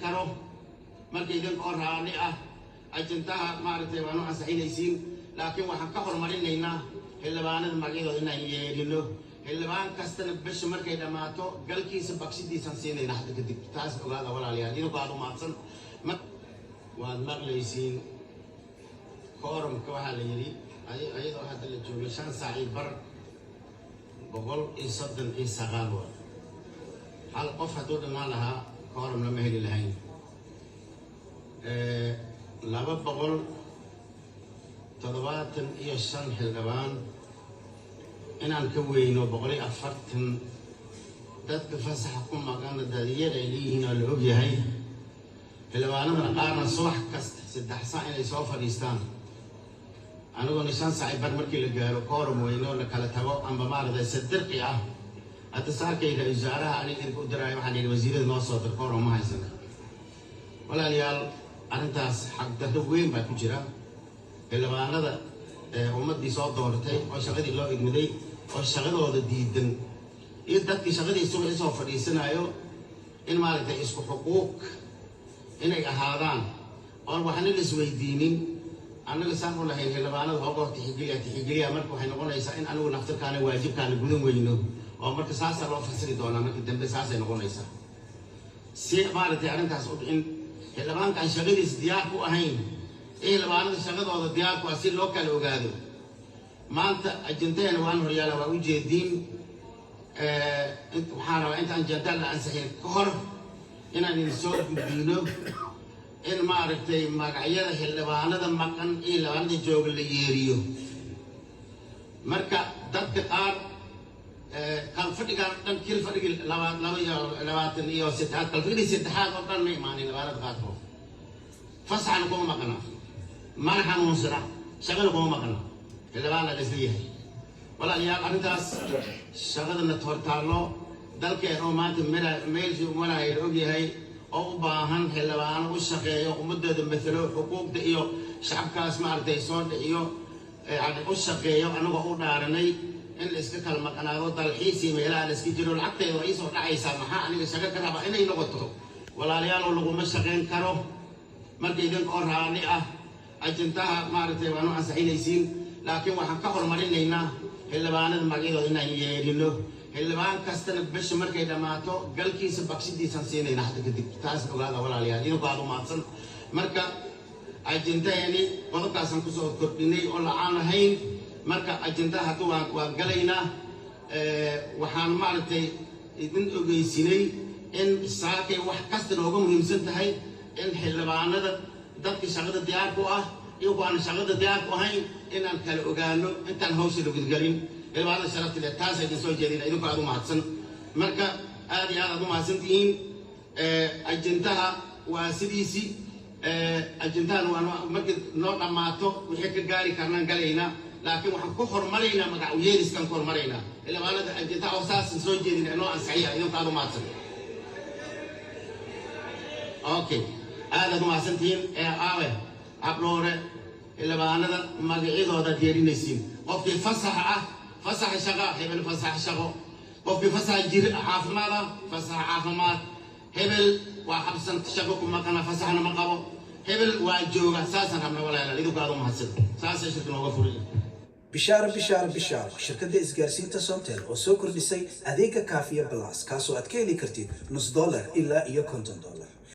karo. Marka idinka oo raalli ah, ajandaha maaragtay waanu ansaxinaysiin, laakiin waxaan ka horumarinaynaa xildhibaanada magacyadooda inaan yeedhino. Xildhibaan kastana bisha markay dhammaato galkiisa bakshidiisaan siinayna hadda kadib. Taas ogaada, walaalayaal, idinkoo aad u mahadsan. Waad maqlaysiin, quorumka waxaa la yidhi, ayadoo hadda la joogo 5 saac iyo bar, 139 waa. Hal qof hadduu dhammaan lahaa, quorum lama heli lahayn. 275 xildhibaan inaan ka weyno 140, dadka fasaxa ku maqana dadiyada ay leeyihiin oo la ogyahay, xildhibaanadana qaarna subax kasta 3 saac inay soo fadhiistaan, aniguna 5 saac bar markii la gaaro quorum weyno, la kala tago amba maaragtay sadirqi ah. Hadda saakayga wasaaraha aniga idinka u diraayo, waxaan yidhi wasiirada noo soo dir, quorum ma haysana. Walaalayaal, arrintaas xagdarro weyn baa ku jira. Xildhibaanada ummaddii soo doortay oo shaqadii loo igmiday oo shaqadooda diidan iyo dadkii shaqadii subax isoo fadhiisanayo in maaragtay isku xuquuq inay ahaadaan oon waxna la isweydiinin. Annaga saan u lahayn xildhibaanada hoogoo tixgeliya, tixgeliya. Marka waxay noqonaysaa in anigu naftirkaana waajibkaana gudan weyno, oo marka saasaa loo fasiri doonaa markii dambe, saasay noqonaysaa. Si maaragtay arrintaas u dhicin, xildhibaankaan shaqadiis diyaar ku ahayn iyo xildhibaanada shaqadooda diyaar ku ah si loo kala ogaado, maanta ajandaheena waan horyaala, waa ujeediin. Waxaan rabaa inta ajanda la ansixin ka hor inaan idin soo gudbino in maaragtay magacyada xildhibaanada maqan iyo xildhibaanada jooga la yeeriyo. Marka dadka qaar kalfadhigaan dhan, kil fadhigii 23aad, kalfadhigii saddexaad oo dhan ma imaanin xildhibaanada qaarkood. Fasaxna kuma maqna, mana xanuunsana, shaqana kuma maqna, xildhibaana la isla yahay. Walaalayaal, arrintaas shaqadana hortaallo dalkeen oo maanta meelshii maraya la ogyahay, oo u baahan xildhibaano u shaqeeyo ummadooda, mathalo xuquuqda iyo shacabkaas maaragtay soo dhiciyo, yani u shaqeeyo, anagoo u dhaaranay in la iska kala maqnaado, dalxiis iyo meelaha la iska jiro, lacagteeda waa iisoo dhacaysaa, maxaa aniga shaqo ka raba inay noqoto. Walaalayaal, laguma shaqayn karo. Marka idinka oo raalli ah, ajandaha maaragtay waanu ansaxinaysiin, laakiin waxaan ka horumarinaynaa xildhibaanada magacyadooda inaan yeedhino. Xildhibaan kastana bisha markay dhammaato galkiisa bakshidiisaan siinayna hadda kadib. Taas ogaada, walaalayaal, idinkoo aad u mahadsan. Marka ajandaheeni qodobkaasaan kusoo kordhinay oo lacaan lahayn. Marka ajandaha hadda waan galaynaa. Waxaan maaragtay idin ogeysinay in saakay wax kasta nooga muhiimsan tahay in xildhibaanada, dadka shaqada diyaar ku ah iyo kuwaan shaqada diyaar ku ahayn, inaan kala ogaano intaan hawsha la gudgalin. Xildhibaanada sharafta leh, taasa idin soo jeedina, idinkoo aad u mahadsan. Marka aad iyo aad aad u mahadsan tihiin. Ajandaha waa sidiisii. Ajandahan waa markii noo dhammaato wixii ka gaari karnaan galaynaa, laakiin waxaan ku hormaraynaa magac u yeeriskaan ku hormaraynaa. Xildhibaanada, ajandaha oo saasan soo jeedina inoo ansixiya, idinkoo aad u mahadsan. Okay, aad aad u mahadsantihiin. Ee aawe habdhoore? Xildhibaanada magacyadoodaad yeerinaysiin. Qofkii fasaxa ah, fasaxa shaqa, hebel fasaxa shaqo. Qofkii fasaxa jir caafimaad ah, fasaxa caafimaad. Hebel waa xabsan, shaqo ku maqana, fasaxna ma qabo. Hebel waa jooga. Saasaan rabna, walaalayaal, idinku aad u mahadsan. Saasay shirka nooga furiya. Bishaaro, bishaaro, bishaaro! Shirkadda isgaarsiinta Somtel oo soo kordhisay adeega Kaafiya Plus, kaasoo aad ka heli kartid nus dollar ilaa iyo $50.